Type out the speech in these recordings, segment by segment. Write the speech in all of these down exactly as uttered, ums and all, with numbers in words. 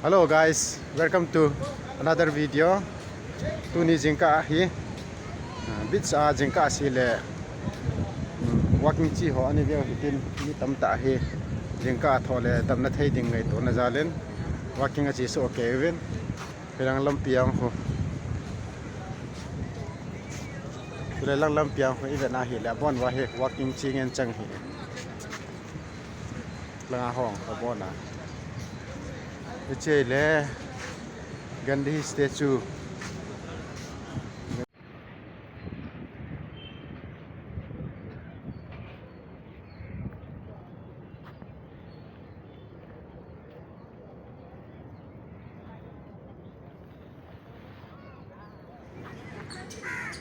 Hello guys, welcome to another video. Tuni jingkah hi, ah, beach a jingkah seh le, um, walking chi ho ana veu hitin, mi tamtah hi jingkah a thoh le damna thei ding ngaito na jal in walking a chi soh kei uvin. Hilang lampi a khu. Chule lang lampi a khu i vet na hi le abon uva hi walking chi ngen chang hi. Langa hung abon a. Hiche le Gandhi statue.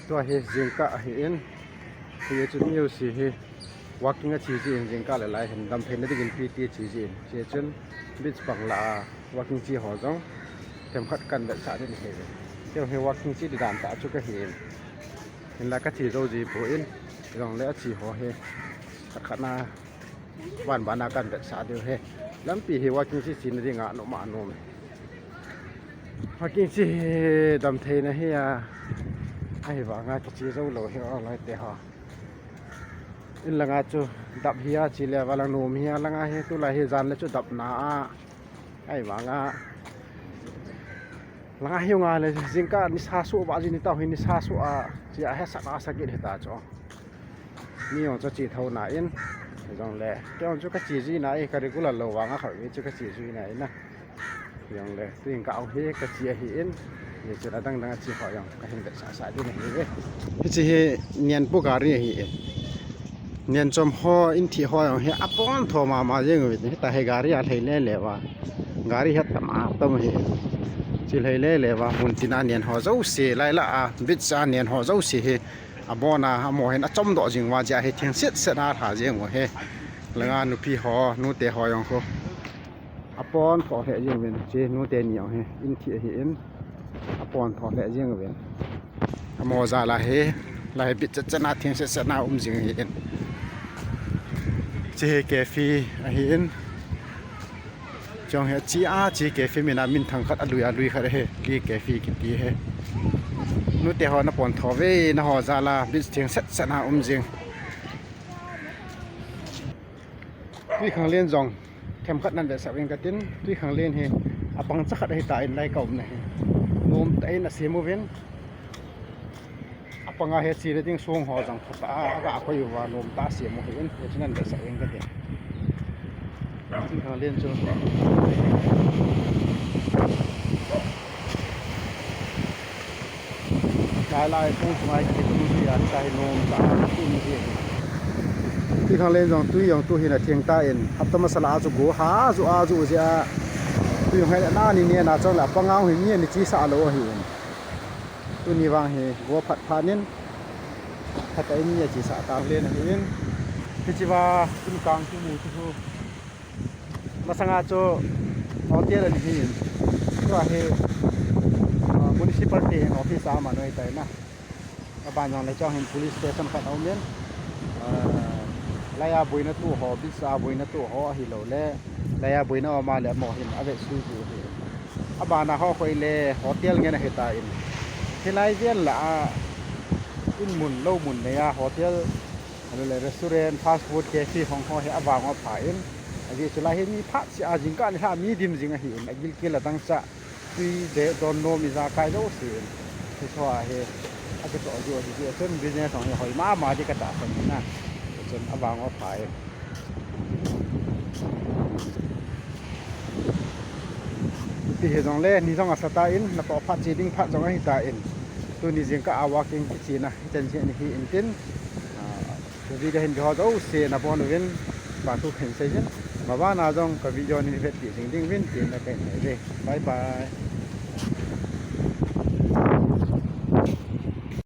Tua hi jingkah ahin, hichun mi jouse hi walking a chi jin, jingkah le lai hin damtheina dingin P T a chi jin, hichun beach pang lah a walking chi ho jong themkhat kan vetsah ding ahi. Kei hi walking chi di dan tah chu kahin, hinla ka chi jou ji poi, jongle a chi ho hi khat khat na Van van a kan vetsah diu ahi. Lampi hi walking chi china dinga nom a nom e. Walking chi hi damtheina hi a, ahivanga kichi jou lou hi o loite ho. In langa chu dap hi a chi le valang nom hi a, langa hi tulai hi jan le chu dap na a. Ahivanga langa hi nga le jingkah nisa suh va jing ni tau hi nisa suh a chi a hesat a sakit hita chu. Mi jong chu chi thou na in, jongle, kei jong chu ka chi ji na e, ka regular lou vanga khat mi chu ka chi ji na in a. Jongle, tuin ka ong hi ka chi ahi in, hichun adang dang a chi ho jong ka hin vetsah sah ding ahi e. Hiche hi Nianpu gari ahi in. Nianchom ho, in thih ho jong hi apon tho mama jeng uvin, hita hi gari a lhai le le uva. Gari hi atam atam ahi in. Chi lhai le le uva, mun tina nian ho jouse, lai la a, beach a nian ho jouse hi. Abon a, amaho hin achom doh jing uva, jia hi theng set set a lha jeng u hi. Langa nupi ho, nute ho jong khu. Apon tho lheh jeng uvin, chi nute ni jong hi, in thih ahi in. Apon tho lheh jeng uvin. Amaho jal a hi, lai beach chet chet a theng set set a um jing ahi in. Chi hi cafe ahi in. Chong hi chi a chi cafe min a min thang khat a lui a lui khat ahi. Chi cafe kiti ahi. Nute ho na pon tho ve na ho jal a beach theng set set a um jing. Twikhanglen jong themkhat nan vetsah uvin katin, Twikhanglen hi apang cha khat ahi ta in lai ka um na hi. Nom tah in asem uvin. Apanga hi chena ding song ho jong phatah a, aga khoi uva nom tah a sem u ahi in, hichu nan vetsah uvin kati. Twikhanglen chu. Lai lai song sunga hi kati kum hi a, hita hi nom tah a kum hi. Twikhanglen jong tui jong tu hin atheng ta in, hapta masa lah a chu go ha ju a ju jia. Tui jong hi na ni ne na chong la panga hi ni ni chi sa lo ahi in. Tuni vang hi go phat phat in, phat a in ni a chi sa tang len ahi in. Hiche va in kang chu mu chu. Masanga chu hotel ani hi in. Tua hi, ah, municipality in office a ama noi tai na. Aban jong le chong hin police station khat a um in. Ah, laiya boina tu ho, beach a boina tu ho ahi lou le. Laiya boina ama le amaho hin ave sui tu hi. Abana ho khoi le hotel ngen ahi ta in. Hilai vel lah a in mun lou mun nei a hotel, ahilou le restaurant, fast food, cafe hong ho hi avang u apha in. Ajeh chu lai hi mi phat sia jingkah ni lha mi dim jing ahi in. Agilkel adang cha tui de don nom ijakai jouse in. Hiche ho a hi akitoh ju ahi jeh chun business hong hi hoi mama di katahsan in a. Chun avang u apha in. Ti hi jongle, ni jong asa ta in, natoh phat che ding phat jong ahi ta in. Tuni jingkah a walking kichena, hichan cheh ni hi in tin. Ah, video hin ho jouse nabon uvin, kipa thu kahin sei jin. Mabana jong ka video nei vetpi jing ding uvin, tin na kahin nei ve. Bye bye.